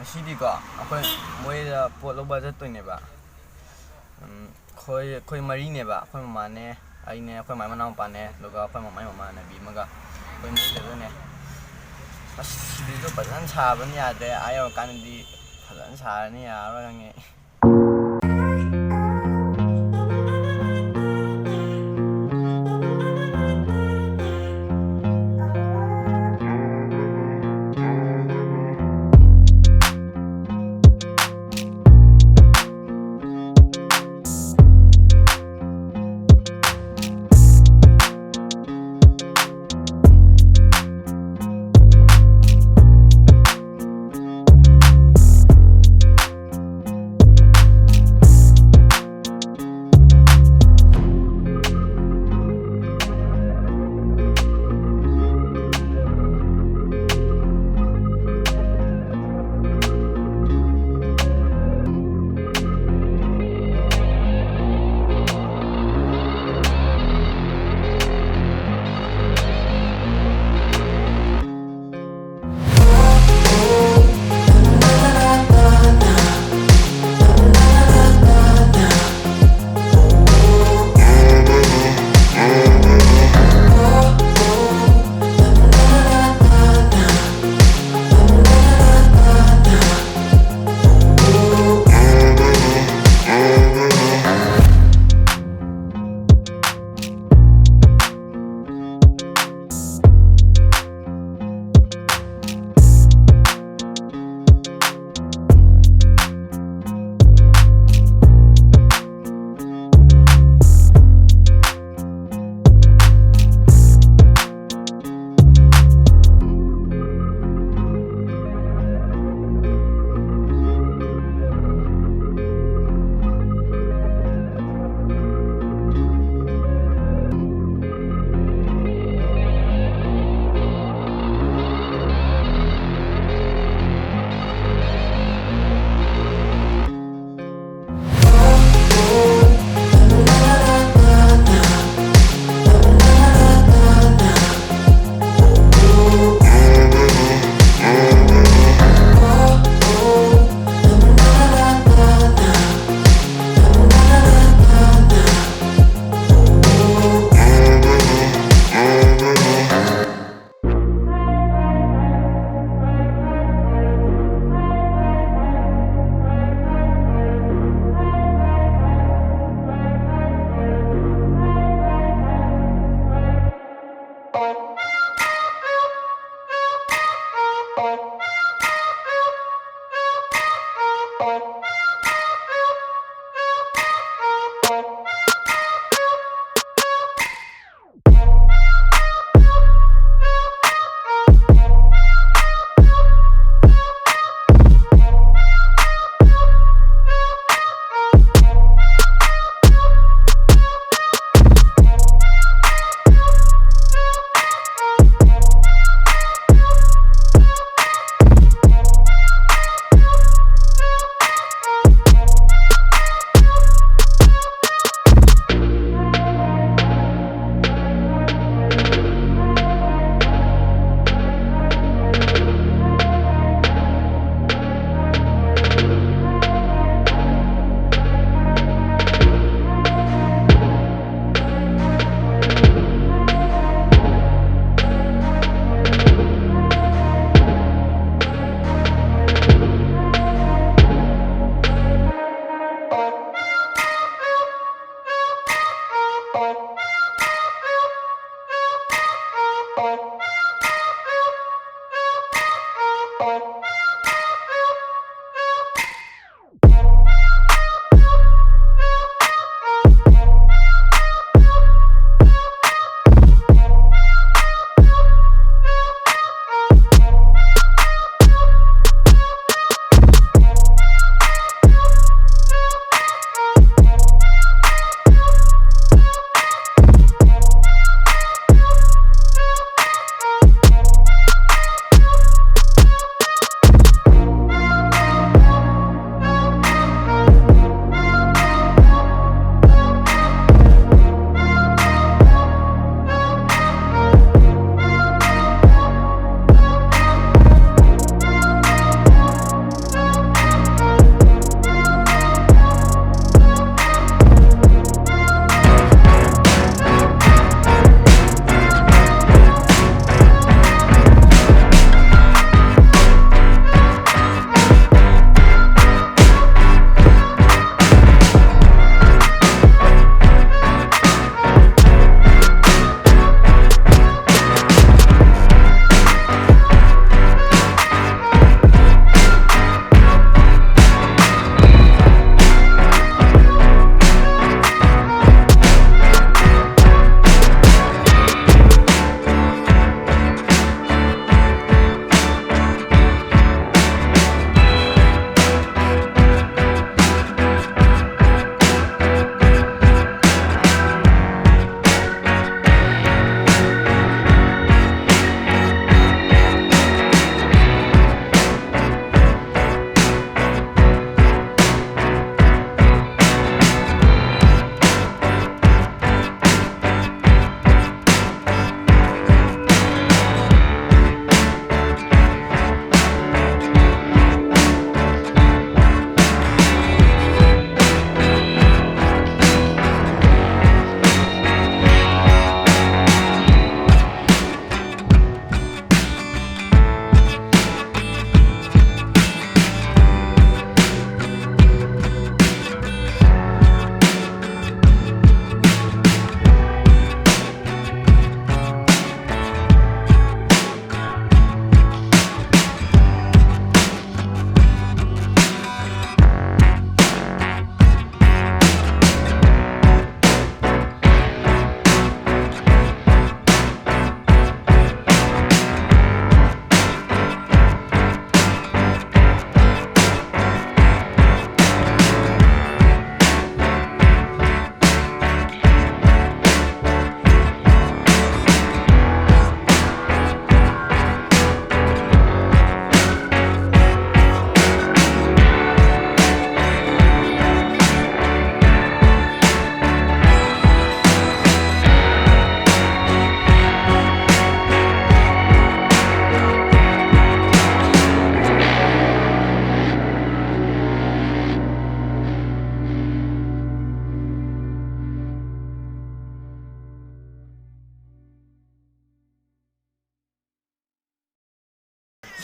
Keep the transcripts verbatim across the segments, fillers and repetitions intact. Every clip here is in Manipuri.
ꯉꯁꯤꯗꯤꯀꯣ ꯑꯩꯈꯣꯏ ꯃꯣꯏꯗ ꯄꯣꯠ ꯂꯧꯕ ꯆꯠꯇꯣꯏꯅꯦꯕ꯫ ꯎꯝ, ꯑꯩꯈꯣꯏ ꯑꯩꯈꯣꯏ ꯃꯔꯤꯅꯦꯕ꯫ ꯑꯩꯈꯣꯏ ꯃꯃꯥꯅꯦ, ꯑꯩꯅꯦ, ꯑꯩꯈꯣꯏ ꯃꯥꯏ ꯃꯅꯥꯎꯄꯥꯅꯦ, ꯑꯗꯨꯒ ꯑꯩꯈꯣꯏ ꯃꯃꯥꯏ ꯃꯃꯥꯟꯅꯕꯤ ꯑꯃꯒ ꯑꯩꯈꯣꯏ ꯃꯔꯤ ꯆꯠꯇꯣꯏꯅꯦ꯫ ꯑꯁ, ꯁꯤꯗꯁꯨ ꯐꯖꯅ ꯁꯥꯕꯅ ꯌꯥꯗ꯭ꯔꯦ꯫ ꯑꯥ ꯌꯧꯔꯀꯥꯟꯗꯗꯤ ꯐꯖꯅ ꯁꯥꯔꯅꯤ, ꯌꯥꯔꯔꯣꯏ ꯈꯪꯉꯦ꯫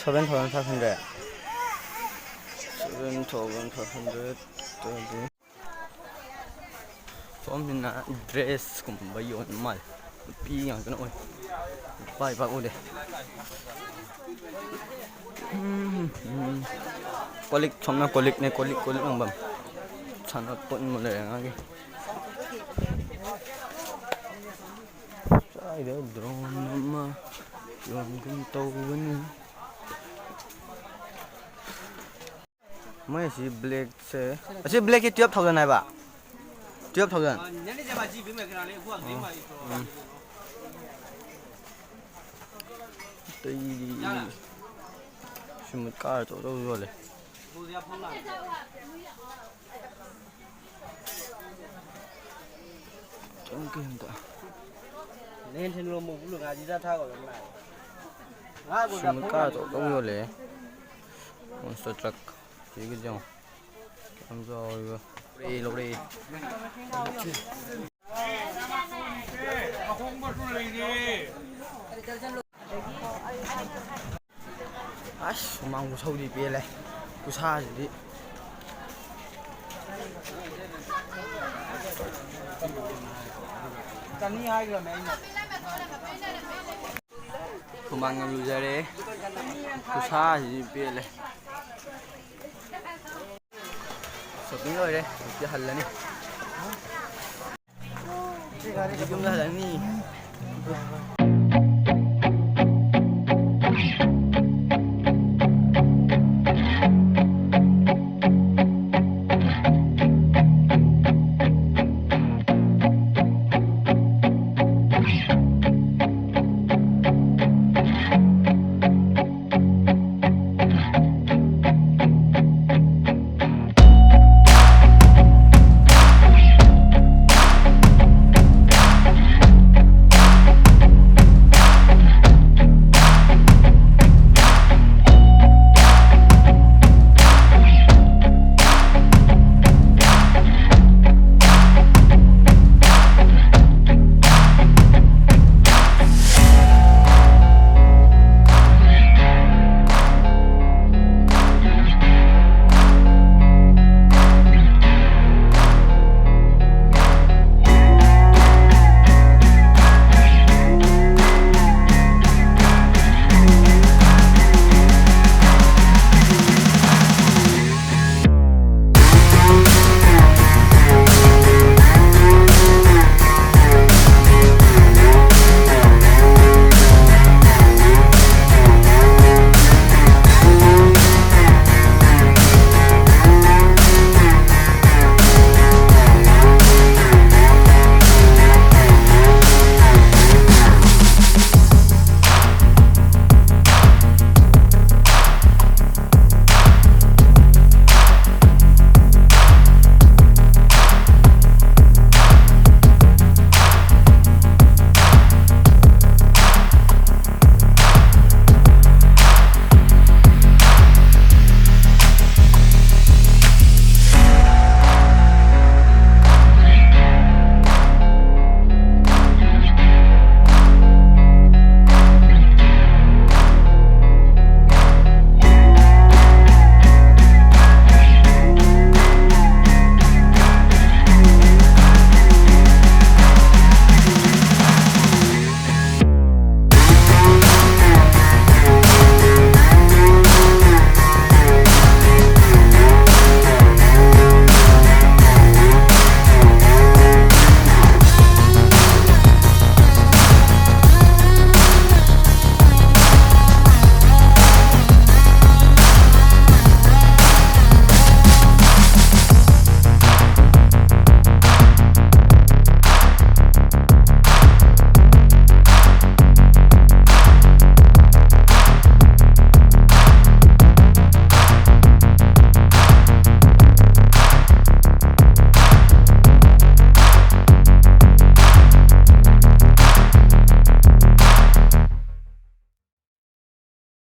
Seven thousand five hundred. Seven thousand five hundred. ꯁꯣꯝꯁꯤꯅ ꯗ꯭ꯔꯦꯁꯀꯨꯝꯕ ꯌꯣꯟꯕ ꯃꯥꯜꯂꯦ꯫ ꯅꯨꯄꯤ ꯉꯥꯛꯇꯅ ꯑꯣꯏ꯫ ꯅꯨꯄꯥ ꯏꯄꯥ ꯎꯗꯦ꯫ ꯎꯝ, ꯎꯝ꯫ ꯀꯣꯜ ꯂꯤꯛ, ꯁꯣꯝꯅ ꯀꯣꯜ ꯂꯤꯛꯅꯦ, ꯀꯣꯜ ꯂꯤꯛ, ꯀꯣꯜ ꯂꯤꯛ ꯌꯣꯟꯐꯝ꯫ ꯁꯥꯟꯅꯄꯣꯠ ꯑꯃ ꯂꯩꯔꯦ ꯑꯉꯥꯡꯒꯤ꯫ ꯁ꯭ꯋꯥꯏꯗ ꯗ꯭ꯔꯣꯟ ꯑꯃ ꯌꯣꯟꯒꯨꯝ ꯇꯧꯕꯅꯤ꯫ ꯃꯣꯏ ꯑꯁꯤ ꯕ꯭ꯂꯦꯛꯁꯦ, ꯑꯁꯤ ꯕ꯭ꯂꯦꯛꯀꯤ twelve thousand ꯍꯥꯏꯕ? Twelve thousand? ꯎꯝ꯫ ꯑꯇꯩꯗꯤ ꯁꯤꯃꯨꯠ ꯀꯥꯔ ꯑꯆꯧ ꯑꯆꯧꯕ ꯌꯣꯜꯂꯦ꯫ ꯆꯪꯉꯛꯀꯦ ꯑꯝꯇ꯫ ꯁꯤꯃꯨꯠ ꯀꯥꯔ ꯑꯆꯧ ꯑꯆꯧꯕ ꯌꯣꯜꯂꯦ꯫ Monster truck꯫ ꯁꯤꯒꯤꯁꯦ ꯌꯦꯡꯉꯣ꯫ ꯀꯌꯥꯝ ꯆꯥꯎꯔꯤꯕ꯫ ꯂꯧꯔꯦ, ꯂꯧꯔꯦ꯫ ꯑꯁ, ꯍꯨꯃꯥꯡ ꯈꯨꯁꯧꯗꯤ ꯄꯦꯜꯂꯦ꯫ ꯈꯨꯁꯥꯁꯤꯗꯤ꯫ ꯆꯅꯤ ꯍꯥꯏꯈ꯭ꯔꯕꯅꯦ ꯑꯩꯅ꯫ ꯍꯨꯃꯥꯡ ꯌꯥꯝ ꯂꯨꯖꯔꯦ꯫ ꯈꯨꯁꯥꯁꯤꯗꯤ ꯄꯦꯜꯂꯦ꯫ Shopping ꯂꯣꯏꯔꯦ꯫ ꯍꯧꯖꯤꯛꯇꯤ ꯍꯜꯂꯅꯤ꯫ ꯍꯧꯖꯤꯛ ꯌꯨꯝꯗ ꯍꯜꯂꯅꯤ꯫